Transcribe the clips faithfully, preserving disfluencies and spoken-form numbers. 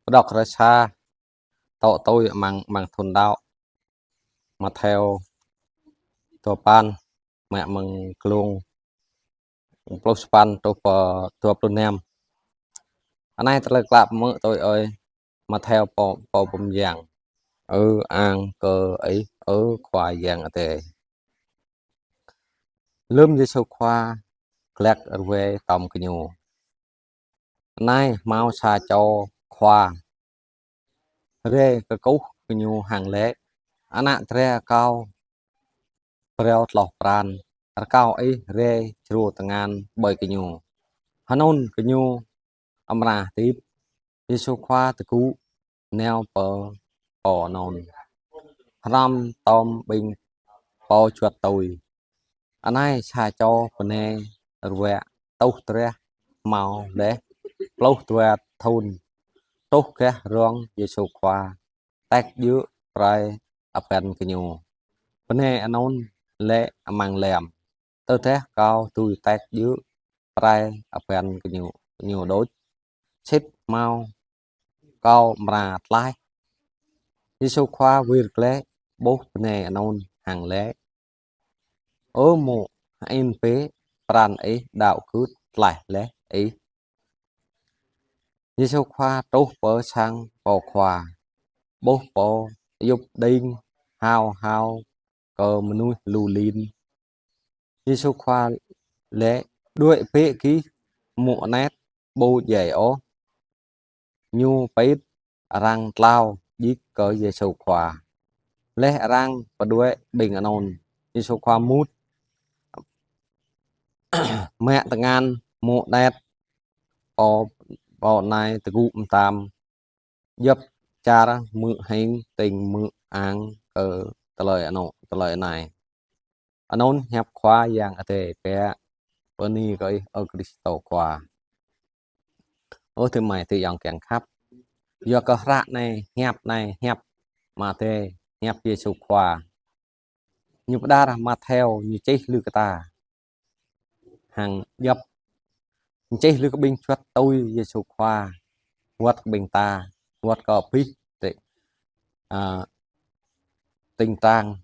Pơđok hrơi sa, tŏ tui amăng, amăng thun đăo. Mattheo dua păn, mă mơ̆ng glông pluh sapăn truh pơ dua pluh năm. Anai tơlơi klă mơ̆ tui ơi Mattheo pô, pô pơmyang. Ơ ang kơ Ih, ơ Khua Yang Adai. Lơm Yêsu Khua glăk rơwe tŏm gơñu, anai hmâo sa čô khua rai kơkuh gơñu hăng laĭ: Ană dra kâo phrâo tloh pran, rơkâo Ih rai črô tơngan ƀơi gơñu, hơnŭn gơñu amra hơdip. Yêsu Khua tơgŭ nao pơ pô anŭn hrŏm tŏm ƀing pô juăt tui. Anai sa čô bơnai ruă tuh drah hmâo laih pluh dua thun, truh gah rŏng Yêsu Khua, tĕk djơ̆ prai abăn gơñu. Bơnai anŭn laĭ amăng lăm: Tơdah kâo dưi tĕk djơ̆ prai abăn gơñu, gơñu đôč, sĭt hmâo kâo amra tlaih. Yêsu Khua wir glaĭ ƀuh bơnai anŭn hăng laĭ: Ơ mŏ, hơĭn bĕ, pran ih đăo gưt tlaih laih ih. Yêsu Khua truh pơ sang pô khua, ƀuh pô ayŭp đing hao hao kơ mơnuih lu lin. Yêsu Khua laĭ: Đuaĭ bĕ gih mŏ anet, ƀu djai ôh. Ñu pĭt arăng tlao djik kơ Yêsu Khua. Laih arăng pơđuaĭ ƀing anŭn, Yêsu Khua mŭt, mă tơngan mŏ anet, pô, pô anai tơgŭ mơtam, djŏp čar hmư̆ hing, tĭng hmư̆ ang kơ tơlơi anŭn, tơlơi anai. Anŭn hiăp Khua Yang Adai pĕ. Bơni kơ Ih, ơ Krist Khua. Ơ tơmai tơyŏng kiăng khăp. Yua kơ hră anai, hiăp anai, hiăp Mattheo, hiăp Yêsu Khua. Ñu pơđar Mattheo, ñu čih lui kơ ta hăng djŏp. Ñu čih lui kơ ƀing juăt tui Yêsu Khua, wơ̆t kơ ƀing ta, wơ̆t kơ abih tĕ, a, tĭng tang,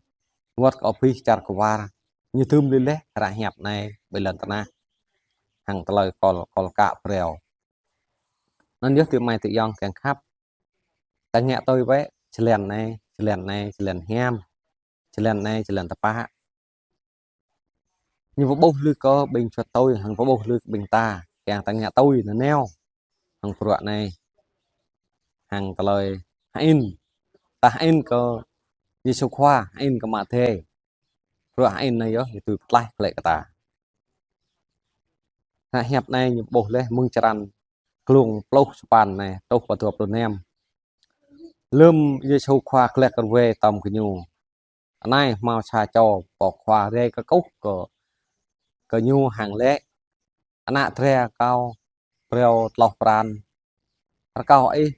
wơ̆t kơ abih čar kwar. Ñu dưm lui laih hră hiăp anai ƀơi lŏn tơnah hăng tơlơi kol, kol kă phrâo. Anŭn yơh tơmai tơyŏng kiăng khăp. Ta ngă tui wơ̆t, jơlan anai, jơlan anai, jơlan hiam, jơlan anai, jơlan tơpă. Ñu pơƀuh lui kơ ƀing juăt tui, hăng pơƀuh lui kơ ƀing ta, kiăng ta ngă tui nanao hăng bruă anai. Hăng tơlơi hơĭn. Ta hơĭn kơ Yêsu Khua, hơĭn kơ Mattheo. Bruă hơĭn anai yơh, yơh tui pơtlaih glaĭ kơ ta. Hră hiăp anai ñu pơƀuh laih mơ̆ng črăn glông pluh sapăn anai, truh pơ dua pluh năm. Lơm Yêsu Khua glăk rơwe tŏm gơñu, anai hmâo sa čô pô khua rai kơkuh kơ, kơ ñu hăng laĭ: Ană dra kâo phrâo tloh pran, rơkâo ih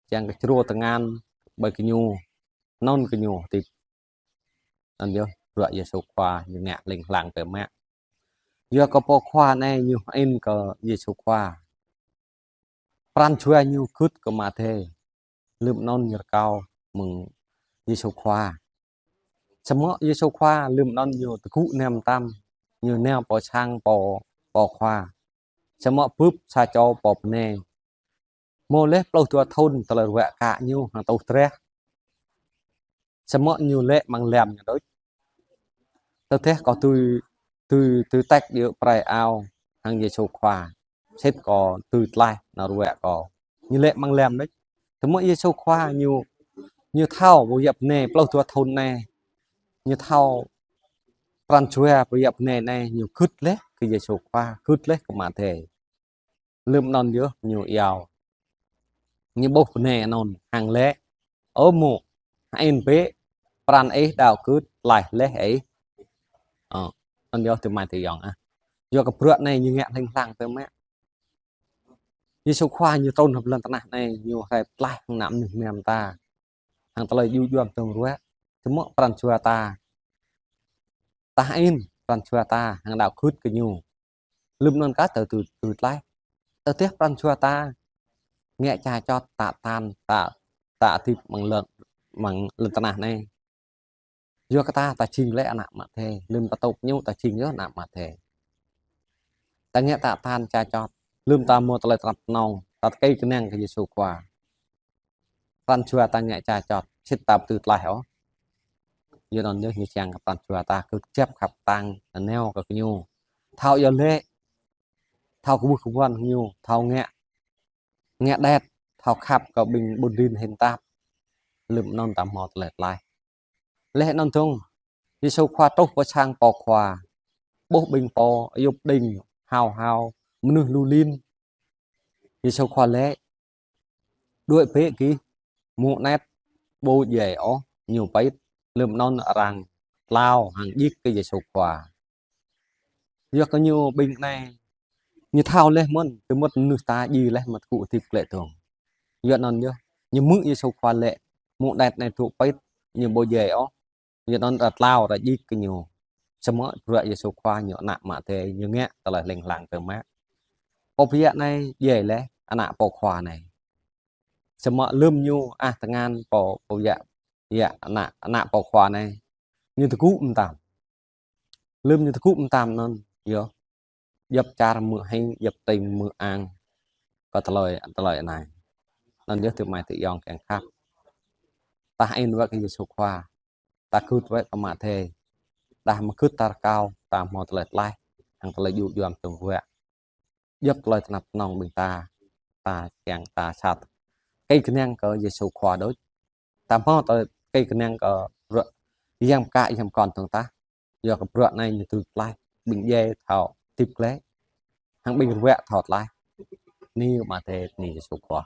čang kơ črô tơngan ƀơi gơñu, anŭn gơñu hơdip. Anŭn yơh bruă Yêsu Khua ñu ngă hling hlang pĕ mă. Yua kơ pô khua anai ñu hơĭn kơ Yêsu Khua. Pran jua ñu gưt kơ Mattheo. Lơm anŭn ñu rơkâo mơ̆ng Yêsu Khua. Samơ̆ Yêsu Khua lơm anŭn ñu tơgŭ nao mơtam, ñu nao pơ sang pô, pô khua. Samơ̆ bưp sa čô pô bơnai. Hmâo laih pluh dua thun tơlơi ruă kơ ñu hăng tuh drah. Samơ̆ ñu laĭ amăng lăm ñu đôč: Tơdah kâo dưi, dưi, dưi tĕk djơ̆ prai ao hăng Yêsu Khua, sĭt kâo dưi tlaih nao ruă kâo. Ñu laĭ amăng lăm đôč. Samơ̆ Yêsu Khua ñu, ñu thâo pô yă bơnai pluh dua thun anai. Ñu thâo pran jua pô yă bơnai anai, ñu gưt laih kơ Yêsu Khua, gưt laih kơ Mattheo. Lơm anŭn yơh ñu iâu. Ñu ƀuh bơnai anŭn hăng laĭ: Ơ mŏ, hơĭn bĕ, pran ih đăo gưt tlaih laih ih. Ơ, anŭn yơh tơmai tơyŏng ah. Yua kơ bruă anai ñu ngă hling hlang pĕ mă. Yêsu Khua ñu trŭn hăng lŏn tơnah anai, ñu rai pơtlaih hăng ană mơnuih mơnam ta. Hăng tơlơi djru djuăm tơm ruă. Samơ̆ pran jua ta. Ta hơĭn pran jua ta, hăng đăo gưt kơ ñu. Lơm anŭn kah ta dưi, dưi tlaih. Tơdah pran jua ta ngă ča čot, tă tan, tă, tă hơdip amăng lŏn, amăng lŏn tơnah anai. Yua kơ ta, ta jing lĕ ană Ama Adai, lơ̆m ta tŭp ñu ta jing yơh ană Ama Adai. Ta ngă tă tan ča čot, lơ̆m ta hmâo tơlơi tơnap tơnong, ta tơkei kơnang kơ Yêsu Khua. Pran jua ta ngă ča čot, sĭt ta ƀu dưi tlaih ôh. Yua anŭn yơh ñu čang kơ pran jua ta kơjăp khăp kơtang, nanao kơ ñu. Thâo iâu laĭ, thâo kơkuh kơkuan kơ ñu, thâo ngă, ngă đet, thâo khăp kơ ƀing ƀun rin hên tap. Lơ̆m anŭn ta hmâo tơlơi tlaih. Laih anŭn dơ̆ng, Yêsu Khua truh pơ sang pô khua, ƀuh ƀing pô ayŭp đing, hao hao, mơnuih lu lin. Yêsu Khua laĭ: Đuaĭ bĕ gih, mơ̆ng anet ƀu djai ôh ñu pĭt. Lơ̆m anŭn arăng tlao hăng djik kơ Yêsu Khua. Yua kơ ñu ƀing anai, ñu thâo laih mơ̆n, tơmŭt mơnuih ta djai laih mơ̆n, tơgŭ hơdip glaĭ dơ̆ng. Yua anŭn yơh, ñu hmư̆ Yêsu Khua laĭ, mơ̆ng anet anai dŏ pĭt, ñu ƀu djai ôh. Yua anŭn arăng tlao arăng djik kơ ñu. Samơ̆ bruă Yêsu Khua ñu ană Ama Adai, ñu ngă tơlơi hling hlang tơmă. Pô pơhiăp anai djai laih ană pô khua anai. Samơ̆ lơ̆m ñu ah tơngan pô, pô pơhiăp, hiăp ană, ană pô khua anai, ñu tơgŭ mơtam. Lơ̆m ñu tơgŭ mơtam anŭn, yơh, djŏp čar hmư̆ hing, djŏp tring hmư̆ ang kơ tơlơi, tơlơi anai. Anŭn yơh adơi amai adơi ayŏng kiăng khăp, ta hơĭn wơ̆t kơ Yêsu Khua, ta gưt wơ̆t kơ Ama Adai. Đah mơ̆ gưt ta rơkâo, ta hmâo tơlơi tlaih, hăng tơlơi djơ̆ djuăm tơ̆ng wơ̆t. Djŏp tơlơi tơnap tơnong ƀing ta, ta kiăng ta sat tơkei kơnang kơ Yêsu Khua đôč. Ta hmâo tơkei kơnang kơ bruă yang pơkă yang pơkŏn tơ̆ng tah. Yua kơ bruă anai ñu dưi tlaih, ƀing djai thâo hơdip glaĭ, hăng ƀing ruă thâo tlaih. Bơni Ama Adai, bơni Yêsu Khua.